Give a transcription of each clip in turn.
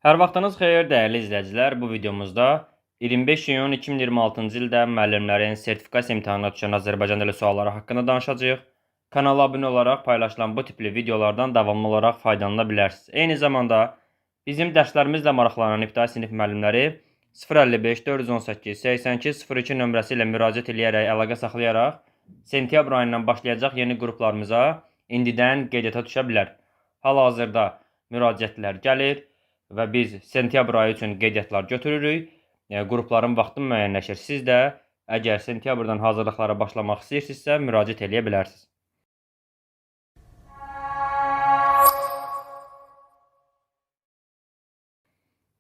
Hər vaxtınız xeyir, dəyərli izləyicilər. Bu videomuzda 25 iyun 2026-cı ildə müəllimlərin sertifikasiya imtahanına düşən Azərbaycan dili sualları haqqında danışacağıq. Kanala abunə olaraq paylaşılan bu tipli videolardan davamlı olaraq faydalana bilərsiniz. Eyni zamanda bizim dərslərimizlə maraqlanan ibtidai sinif müəllimləri 055 418 82 02 nömrəsi ilə müraciət eləyərək əlaqə saxlayaraq sentyabr ayından başlayacaq yeni qruplarımıza indidən qeydiyyata düşə bilər. Hal-hazırda müraciətlər gəlir və biz sentyabr ayı üçün qeydiyyatlar götürürük. Yəni qrupların vaxtı müəyyənləşir. Siz də əgər sentyabrdan hazırlıqlara başlamaq istəyirsinizsə, müraciət eləyə bilərsiniz.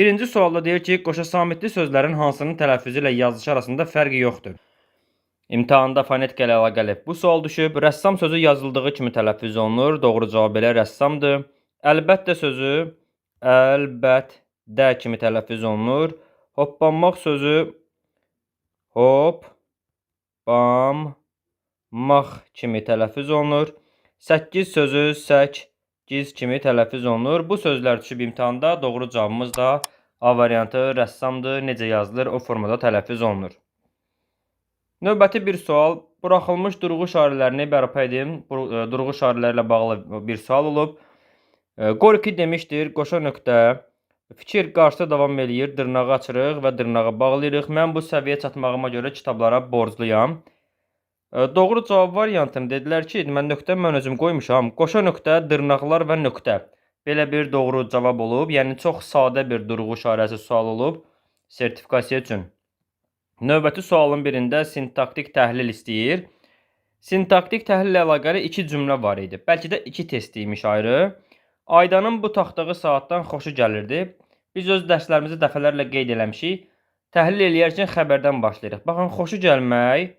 Birinci sualda deyir ki, qoşa samitli sözlərin hansının tələffüzü ilə yazılışı arasında fərq yoxdur. İmtahanda fonetika ilə əlaqəli bu sual düşüb. Rəssam sözü yazıldığı kimi tələffüz olunur. Doğru cavab elə rəssamdır. Əlbəttə sözü əlbəttə kimi tələffüz olunur. Hoppanmaq sözü hop, bam, maq kimi tələffüz olunur. Səkkiz sözü səkkiz kimi tələffüz olunur. Bu sözlər düşüb imtahanda. Doğru cavabımız da A variantı rəssamdır. Necə yazılır, o formada tələffüz olunur. Növbəti bir sual. Buraxılmış durğu işarələrini bərpa edin. Durğu işarələri ilə bağlı bir sual olub. Gorki demişdir, qoşa nöqtə, fikir qarşıda davam eləyir, dırnağı açırıq və dırnağı bağlayırıq. Mən bu səviyyə çatmağıma görə kitablara borcluyam. Doğru cavab variantını dedilər ki, mən nöqtə mən özüm qoymuşam. Qoşa nöqtə, dırnaqlar və nöqtə. Belə bir doğru cavab olub. Yəni çox sadə bir durğu işarəsi sual olub sertifikasiya üçün. Növbəti sualın birində sintaktik təhlil istəyir. Sintaktik təhlillə əlaqəli iki cümlə var idi. Bəlkə də iki test imiş ayrı. Aydanın bu taxtığı saatdan xoşu gəlirdi. Biz öz dərslərimizi dəfələrlə qeyd eləmişik. Təhlil eləyərkən xəbərdən başlayırıq. Baxın, xoşu gəlmək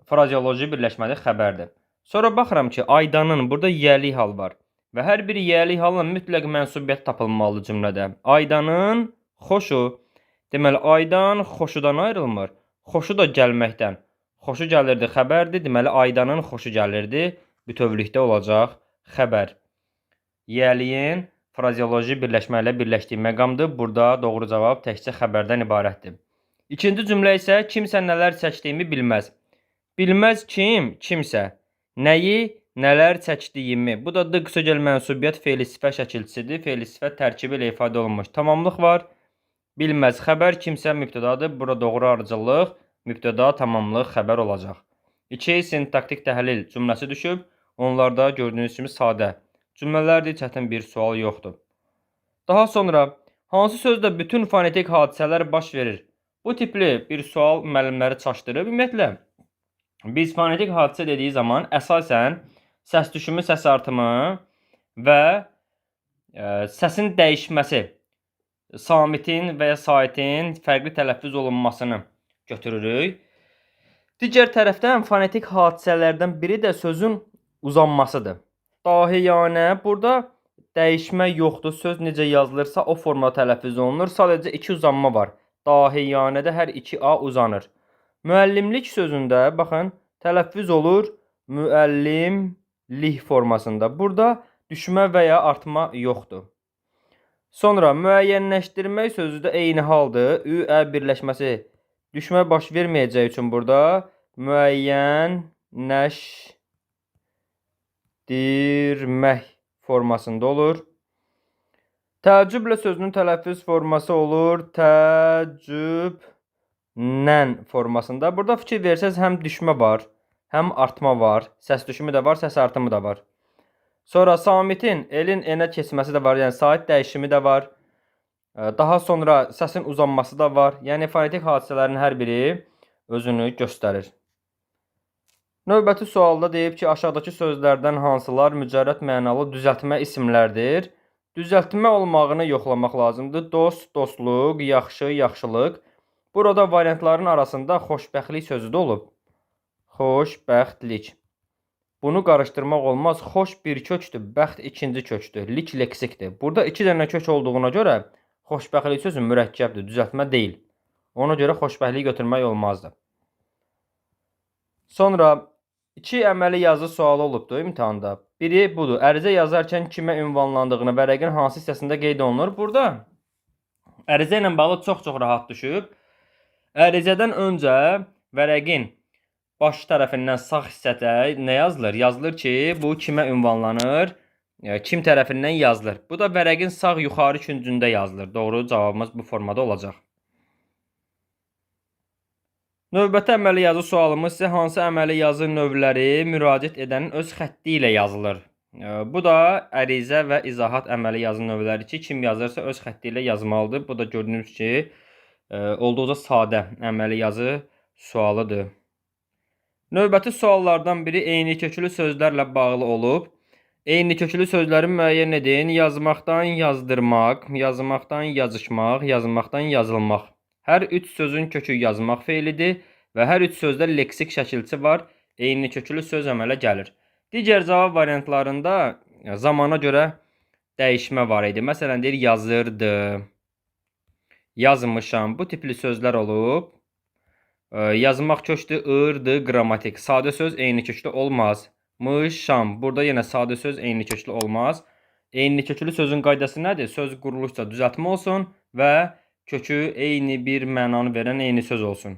frazeoloji birləşmədir, xəbərdir. Sonra baxıram ki, Aydanın burada yiyəlik hal var. Və hər bir yiyəlik halla mütləq mənsubiyyət tapılmalıdır cümlədə. Aydanın xoşu. Deməli, Aydan xoşudan ayrılmır. Xoşu da gəlməkdən. Xoşu gəlirdi, xəbərdir. Deməli, Aydanın xoşu gəlirdi. Bütövlükdə olacaq xəbər. Yiyəliyin frazeoloji birləşmə ilə birləşdiyi məqamdır. Burada doğru cavab təkcə xəbərdən ibarətdir. İkinci cümlə isə kimsə nələr çəkdiyimi bilməz. Bilməz kim? Kimsə. Nəyi? Nələr çəkdiyimi. Bu da D qısagəl mənsubiyyət fe'li sifət şəkilçisidir. Fe'li sifət tərkibi ilə ifadə olunmuş tamamlıq var. Bilməz xəbər, kimsə mübtədadır. Burada doğru ardıcıllıq, mübtəda, tamamlıq, xəbər olacaq. İki sintaktik təhlil cümləsi düşüb. Onlar da gördüyünüz kimi sadə cümlələrdir, çətin bir sual yoxdur. Daha sonra hansı sözdə bütün fonetik hadisələr baş verir? Bu tipli bir sual müəllimləri çaşdırır. Ümumiyyətlə, biz fonetik hadisə dediyi zaman əsasən səs düşümü, səs artımı və səsin dəyişməsi, samitin və ya saitin fərqli tələffüz olunmasını götürürük. Digər tərəfdən fonetik hadisələrdən biri də sözün uzanmasıdır. Dahiyanə, burada dəyişmə yoxdur. Söz necə yazılırsa o formada tələffüz olunur. Sadəcə iki uzanma var. Dahiyanədə hər iki A uzanır. Müəllimlik sözündə baxın, tələffüz olur müəllimlik formasında. Burada düşmə və ya artma yoxdur. Sonra müəyyənləşdirmək sözü də eyni haldır. Ü, Ə birləşməsi düşmə baş verməyəcəyi üçün burada müəyyənləşdirmək formasında olur. Təəccüblə sözünün tələffüz forması olur təəccüblə formasında. Burada fikir versəniz həm düşmə var, həm artma var. Səs düşümü də var, səs artımı da var. Sonra samitin elin enə keçməsi də var, yəni sait dəyişimi də var. Daha sonra səsin uzanması da var. Yəni fonetik hadisələrin hər biri özünü göstərir. Növbəti sualda deyib ki, aşağıdakı sözlərdən hansılar mücərrəd mənalı düzəltmə isimlərdir? Düzəltmə olmağını yoxlamaq lazımdır. Dost, dostluq, yaxşı, yaxşılıq. Burada variantların arasında xoşbəxtlik sözü də olub. Xoşbəxtlik. Bunu qarışdırmaq olmaz. Xoş bir kökdür, bəxt ikinci kökdür. Lik leksikdir. Burada iki dənə kök olduğuna görə xoşbəxtlik sözü mürəkkəbdir, düzəltmə deyil. Ona görə xoşbəxtliyi götürmək olmazdı. Sonra iki əməli yazı sualı olubdur imtahanda. Biri budur. Ərizə yazarkən kimə ünvanlandığını vərəqin hansı hissəsində qeyd olunur? Burada ərizə ilə bağlı çox-çox rahat düşüb. Ərizədən öncə vərəqin baş tərəfindən sağ hissədə nə yazılır? Yazılır ki, bu kimə ünvanlanır? Kim tərəfindən yazılır? Bu da vərəqin sağ yuxarı küncündə yazılır. Doğru cavabımız bu formada olacaq. Növbəti əməli yazı sualımız isə hansı əməli yazı növləri müraciət edənin öz xətti ilə yazılır? Bu da ərizə və izahat əməli yazı növləri ki, kim yazırsa öz xətti ilə yazmalıdır. Bu da gördüyünüz ki, olduqca sadə əməli yazı sualıdır. Növbəti suallardan biri eyni köklü sözlərlə bağlı olub. Eyni köklü sözləri müəyyən edin. Yazmaqdan yazdırmaq, yazmaqdan yazışmaq, yazmaqdan yazılmaq. Hər üç sözün kökü yazmaq feilidir və hər üç sözdə leksik şəkilçi var. Eyni köklü söz əmələ gəlir. Digər cavab variantlarında zamana görə dəyişmə var idi. Məsələn, deyir yazırdı, yazmışam. Bu tipli sözlər olub. Yazmaq kökdür, ırdı, qrammatik. Sadə söz eyni köklü olmaz. Mışam. Burada yenə sadə söz eyni köklü olmaz. Eyni köklü sözün qaydası nədir? Söz quruluşca düzəltmə olsun və kökü eyni bir mənanı verən eyni söz olsun.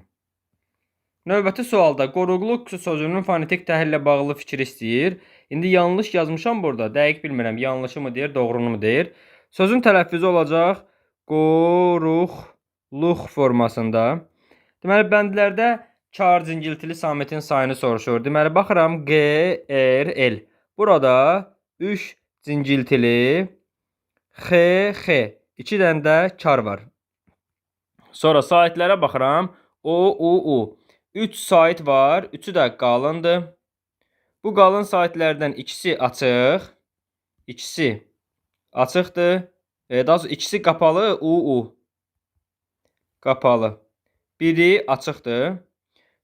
Növbəti sualda qoruqluq sözünün fonetik təhlillə bağlı fikir istəyir. İndi yanlış yazmışam burada. Dəqiq bilmirəm, yanlışı mı deyir, doğrunu mu deyir. Sözün tələffüzü olacaq qoruqluq formasında. Deməli, bəndlərdə kar cingiltili samitin sayını soruşur. Deməli, baxıram G, R, L. Burada 3 cingiltili, X, X. 2 dənə də kar var. Sonra saitlərə baxıram. O, U, U. 3 sait var. Üçü də qalındır. Bu qalın saitlərdən ikisi açıq. İkisi açıqdır. Daha doğrusu ikisi qapalı. U, U. Qapalı. Biri açıqdır.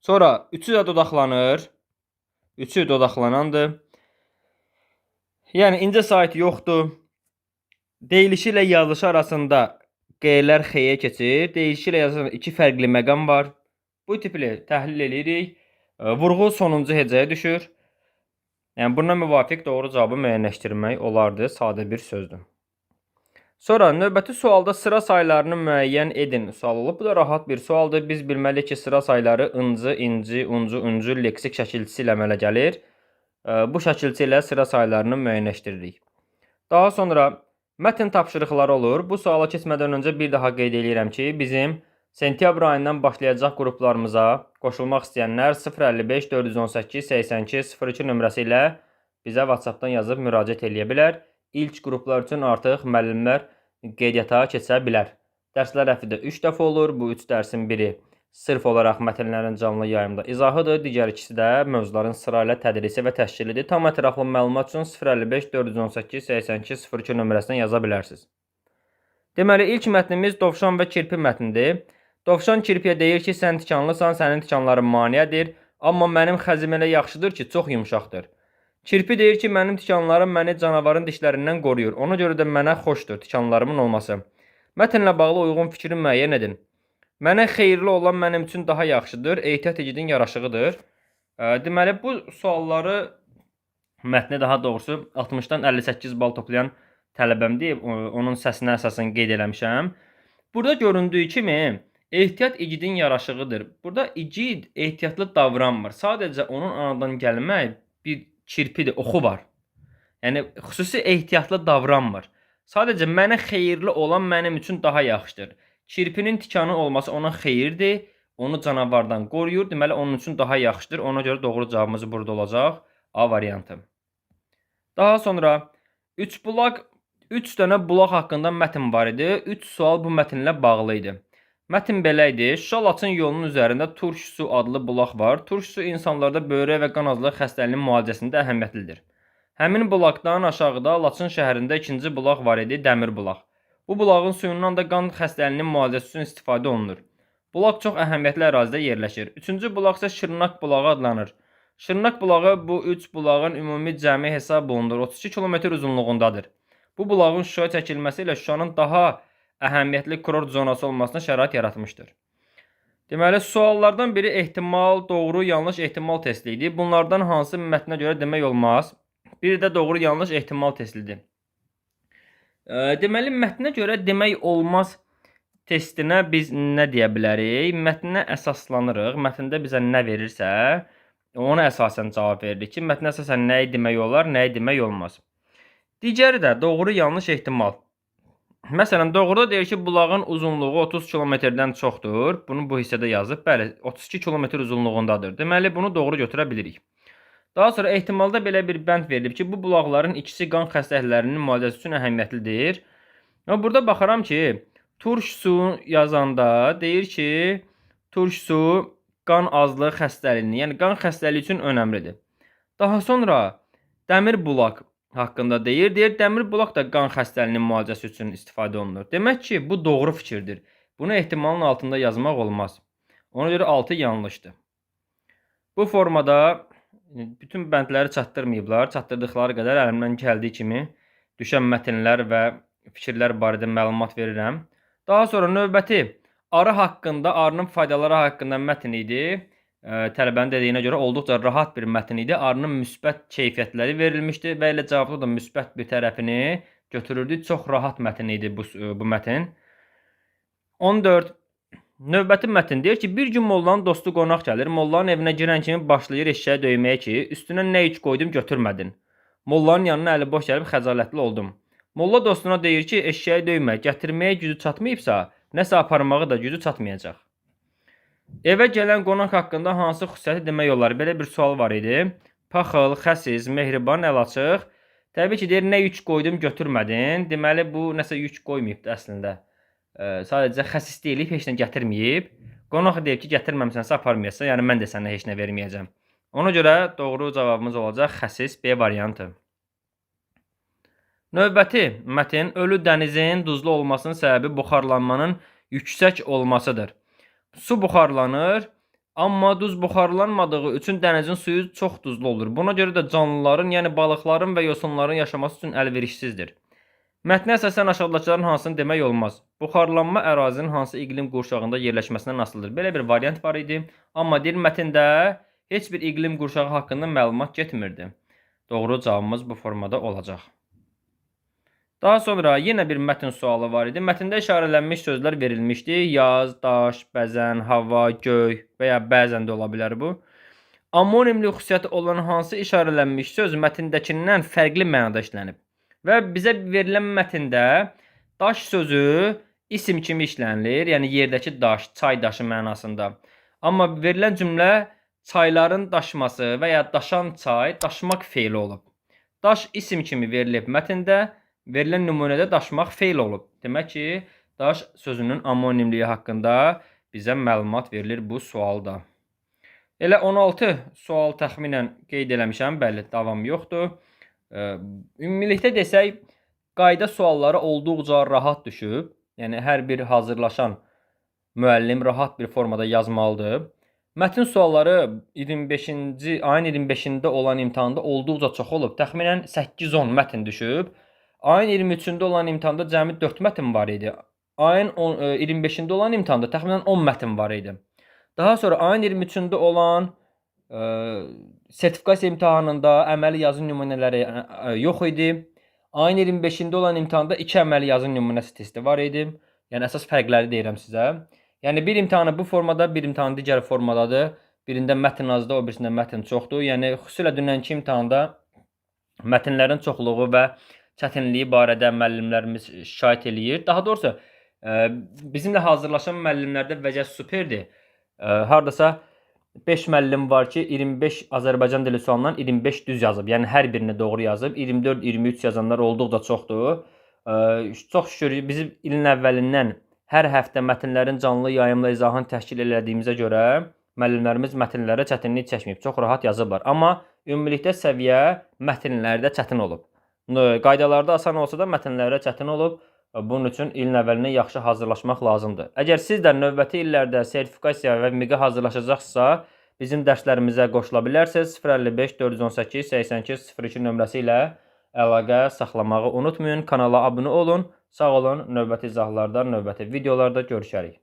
Sonra üçü də dodaqlanır. Üçü dodaqlanandır. Yəni incə sait yoxdur. Deyilişi ilə yazılışı arasında G-lər X-yə keçir. Deyilişi ilə yazılışı arasında iki fərqli məqam var. Bu tipli təhlil eləyirik. Vurğu sonuncu hecəyə düşür. Yəni buna müvafiq doğru cavabı müəyyənləşdirmək olardı. Sadə bir sözdür. Sonra növbəti sualda sıra saylarını müəyyən edin sual olub. Bu da rahat bir sualdır. Biz bilməliyik ki, sıra sayları ıncı, inci, uncu, uncu leksik şəkilçisi ilə əmələ gəlir. Bu şəkilçi ilə sıra saylarını müəyyənləşdiririk. Daha sonra mətn tapşırıqları olur. Bu suala keçmədən öncə bir daha qeyd eləyirəm ki, bizim sentyabr ayından başlayacaq qruplarımıza qoşulmaq istəyənlər 055 418 82 02 nömrəsi ilə bizə WhatsApp-dan yazıb müraciət eləyə bilər. İlk qruplar üçün artıq müəllimlər qeydiyyata keçə bilər. Dərslər həftədə 3 dəfə olur. Bu 3 dərsin biri sırf olaraq mətnlərin canlı yayımda izahıdır. Digər ikisi də mövzuların sırayla tədrisi və təşkilidir. Tam ətraflı məlumat üçün 055 418 82 02 nömrəsinə yaza bilərsiniz. Deməli, ilk mətnimiz Dovşan və Kirpi mətnidir. Dovşan kirpiyə deyir ki, sən tikanlısan, sənin tikanların maneədir, amma mənim xəzim elə yaxşıdır ki, çox yumşaqdır. Kirpi deyir ki, mənim tikanlarım məni canavarın dişlərindən qoruyur. Ona görə də mənə xoşdur tikanlarımın olması. Mətnlə bağlı uyğun fikri müəyyən edin. Mənə xeyirli olan mənim üçün daha yaxşıdır. Ehtiyat igidin yaraşığıdır. Deməli, bu sualları mətni daha doğrusu 60-dan 58 bal toplayan tələbəmdir. Onun səsinə əsasən qeyd eləmişəm. Burada göründüyü kimi ehtiyat igidin yaraşığıdır. Burada igid ehtiyatlı davranmır. Sadəcə onun anadan gəlmə bir kirpidir, oxu var. Yəni xüsusi ehtiyatlı davranmır. Sadəcə mənə xeyirli olan mənim üçün daha yaxşıdır. Kirpinin tikanı olması ona xeyirdir. Onu canavardan qoruyur. Deməli onun üçün daha yaxşıdır. Ona görə doğru cavabımız burada olacaq. A variantı. Daha sonra 3 bulaq, 3 dənə bulaq haqqında mətn var idi. 3 sual bu mətnlə bağlı idi. Mətn belə idi. Şuşa-Laçın yolunun üzərində turş su adlı bulaq var. Turş su insanlarda böyrək və qan azlığı xəstəliyinin müalicəsində əhəmiyyətlidir. Həmin bulaqdan aşağıda Laçın şəhərində ikinci bulaq var idi, Dəmir bulaq. Bu bulağın suyundan da qan xəstəliyinin müalicəsi üçün istifadə olunur. Bulaq çox əhəmiyyətli ərazidə yerləşir. Üçüncü bulaq isə Şırnaq bulağı adlanır. Şırnaq bulağı bu üç bulağın ümumi cəmi hesab olunur. 32 km uzunluğundadır. Bu bulağın Şuşaya çəkilməsi ilə Şuşanın daha əhəmiyyətli kurort zonası olmasına şərait yaratmışdır. Deməli, suallardan biri ehtimal, doğru, yanlış ehtimal testi idi. Bunlardan hansı mətnə görə demək olmaz? Bir də doğru yanlış ehtimal testidir. Deməli mətnə görə demək olmaz testinə biz nə deyə bilərik? Mətnə əsaslanırıq. Mətndə bizə nə verirsə, ona əsasən cavab veririk ki, mətnə əsasən nəyi demək olar, nəyi demək olmaz. Digəri də doğru yanlış ehtimal. Məsələn, doğruda deyir ki, bulağın uzunluğu 30 kilometrdən çoxdur. Bunu bu hissədə yazıb. Bəli, 32 kilometr uzunluğundadır. Deməli, bunu doğru götürə bilirik. Daha sonra ehtimalda belə bir bənd verilib ki, bu bulaqların ikisi qan xəstəliklərinin müalicəsi üçün əhəmiyyətlidir. Amma burada baxaram ki, turş su yazanda deyir ki, turş su qan azlığı xəstəliyini, yəni qan xəstəliyi üçün önəmlidir. Daha sonra dəmir bulaq haqqında deyir. Deyir, dəmir bulaq da qan xəstəliyinin müalicəsi üçün istifadə olunur. Demək ki, bu doğru fikirdir. Bunu ehtimalın altında yazmaq olmaz. Ona görə 6 yanlışdır. Bu formada bütün bəndləri çatdırmayıblar. Çatdırdıqları qədər əlimdən gəldiyi kimi düşən mətnlər və fikirlər barədə məlumat verirəm. Daha sonra növbəti arı haqqında, arının faydaları haqqında mətn idi. Tələbənin dediyinə görə olduqca rahat bir mətn idi. Arının müsbət keyfiyyətləri verilmişdi və elə cavabda da müsbət bir tərəfini götürürdü. Çox rahat mətn idi bu mətn. 14. Növbəti mətn deyir ki, bir gün mollanın dostu qonaq gəlir. Mollanın evinə girən kimi başlayır eşşəyi döyməyə ki, üstünə nə yük qoydum götürmədin. Mollanın yanına əli boş gəlib xəcalətli oldum. Molla dostuna deyir ki, eşşəyi döymə, gətirməyə gücü çatmayıbsa, nəsə aparmağı da gücü çatmayacaq. Evə gələn qonaq haqqında hansı xüsusiyyəti demək olar? Belə bir sual var idi. Paxıl, xəsis, mehriban, əl açıq. Təbii ki, deyir, nə yük qoydum götürmədin. Deməli, bu nəsə yük qoymayıbdı əslində. Sadəcə xəsislik eləyib, heç nə gətirməyib. Qonaq deyib ki, gətirməmisənsə aparmayasan, yəni mən də sənə heç nə verməyəcəm. Ona görə doğru cavabımız olacaq xəsis B variantı. Növbəti mətn ölü dənizin duzlu olmasının səbəbi buxarlanmanın yüksək olmasıdır. Su buxarlanır, amma duz buxarlanmadığı üçün dənizin suyu çox duzlu olur. Buna görə də canlıların, yəni balıqların və yosunların yaşaması üçün əlverişsizdir. Mətnə əsasən aşağıdakıların hansını demək olmaz? Buxarlanma ərazinin hansı iqlim qurşağında yerləşməsindən asılıdır. Belə bir variant var idi. Amma deyir mətndə heç bir iqlim qurşağı haqqında məlumat getmirdi. Doğru cavabımız bu formada olacaq. Daha sonra yenə bir mətn sualı var idi. Mətndə işarələnmiş sözlər verilmişdi. Yaz, daş, bəzən, hava, göy və ya bəzən də ola bilər bu. Amonimli xüsusiyyəti olan hansı işarələnmiş söz mətndəkindən fərqli mənada işlənib? Və bizə verilən mətndə daş sözü isim kimi işlənilir. Yəni yerdəki daş, çay daşı mənasında. Amma verilən cümlə çayların daşması və ya daşan çay, daşmaq feili olub. Daş isim kimi verilib mətndə, verilən nümunədə daşmaq feil olub. Demək ki, daş sözünün amonimliyi haqqında bizə məlumat verilir bu sualda. Elə 16 sual təxminən qeyd eləmişəm. Bəli, davam yoxdur. Ümumilikdə desək, qayda sualları olduqca rahat düşüb. Yəni hər bir hazırlaşan müəllim rahat bir formada yazmalıdır. Mətn sualları 25-ci ayın 25-də olan imtahanda olduqca çox olub. Təxminən 8-10 mətn düşüb. Ayın 23-ündə olan imtahanda cəmi 4 mətn var idi. Ayın 25-də olan imtahanda təxminən 10 mətn var idi. Daha sonra ayın 23-ündə olan sertifikasiya imtahanında əməli yazı nümunələri yox idi. Ayın 25-də olan imtahanda 2 əməli yazı nümunəsi testi var idi. Yəni əsas fərqləri deyirəm sizə. Yəni bir imtahanı bu formada, bir imtahanı digər formadadır. Birində mətn azdır, o birisində mətn çoxdur. Yəni xüsusilə dünənki imtahanda mətnlərin çoxluğu və çətinliyi barədə müəllimlərimiz şikayət eləyir. Daha doğrusu bizimlə hazırlaşan müəllimlərdə vəziyyət superdir. Hardasa 5 müəllim var ki, 25 Azərbaycan dili sualından 25 düz yazıb. Yəni hər birini doğru yazıb. 24, 23 yazanlar olduqca çoxdur. Çox şükür bizim ilin əvvəlindən hər həftə mətnlərin canlı yayımla izahını təşkil elədiyimizə görə müəllimlərimiz mətnlərə çətinlik çəkməyib. Çox rahat yazıblar. Amma ümumilikdə səviyyə mətnlərdə çətin olub. Qaydalarda asan olsa da mətnlərdə çətin olub. Bunun üçün ilin əvvəlindən yaxşı hazırlaşmaq lazımdır. Əgər siz də növbəti illərdə sertifikasiya və MİQ-ə hazırlaşacaqsınızsa, bizim dərslərimizə qoşula bilərsiniz. 055 418 82 02 nömrəsi ilə əlaqə saxlamağı unutmayın. Kanala abunə olun. Sağ olun. Növbəti izahlarda, növbəti videolarda görüşərik.